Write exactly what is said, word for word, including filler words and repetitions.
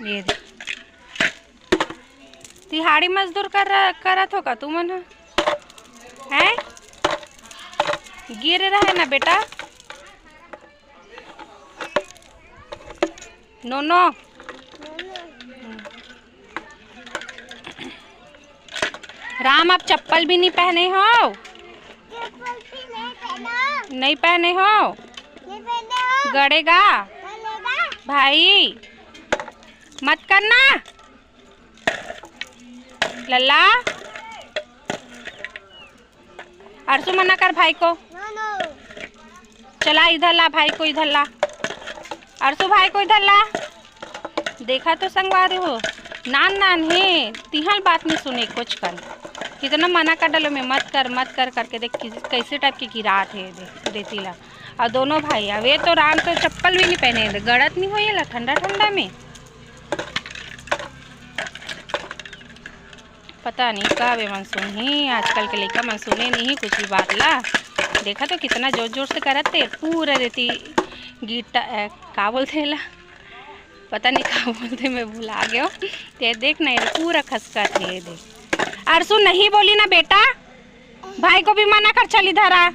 ये दे। दिहाड़ी मजदूर कर, करत हो का तुमन ह? हैं? गिर रहे ना बेटा। नो, नो। राम, आप चप्पल भी नहीं पहने हो? चप्पल भी नहीं पहना। नहीं पहने हो? नहीं पहने हो। गड़ेगा। गड़ेगा। भाई, मत करना। लल्ला, अरसू, मना कर भाई को। नो, नो। चला, इधर ला भाई को, इधर ला। अरसू, भाई को इधर ला। देखा तो संगवारी हो, नान नान हे, तिहल बात नहीं सुने कुछ कन। कितना मना कर डालो मैं, मत कर, मत कर करके देख कि-, कैसे टाइप के गिरात हे दे-, रेती ला। और दोनों भाई, अब ये तो राम तो चप्पल भी नहीं पहने, गड़त नहीं हो ये ला ठंडा ठंडा में। पता नहीं कब एमन सुनही, आजकल के लइका मन सुने नहीं कुछ भी बात ला। देखा तो कितना जोर जोर से करत हे, पूरा रेती गिट्टा, अ, का बोलथे एला, पता नहीं का बोलथे, मैं भुला गयो। ते देख ना, ये पूरा खसकत हे, ये देख। अरसू, नहीं बोली ना बेटा, भाई को भी मना कर, चल इधर आ।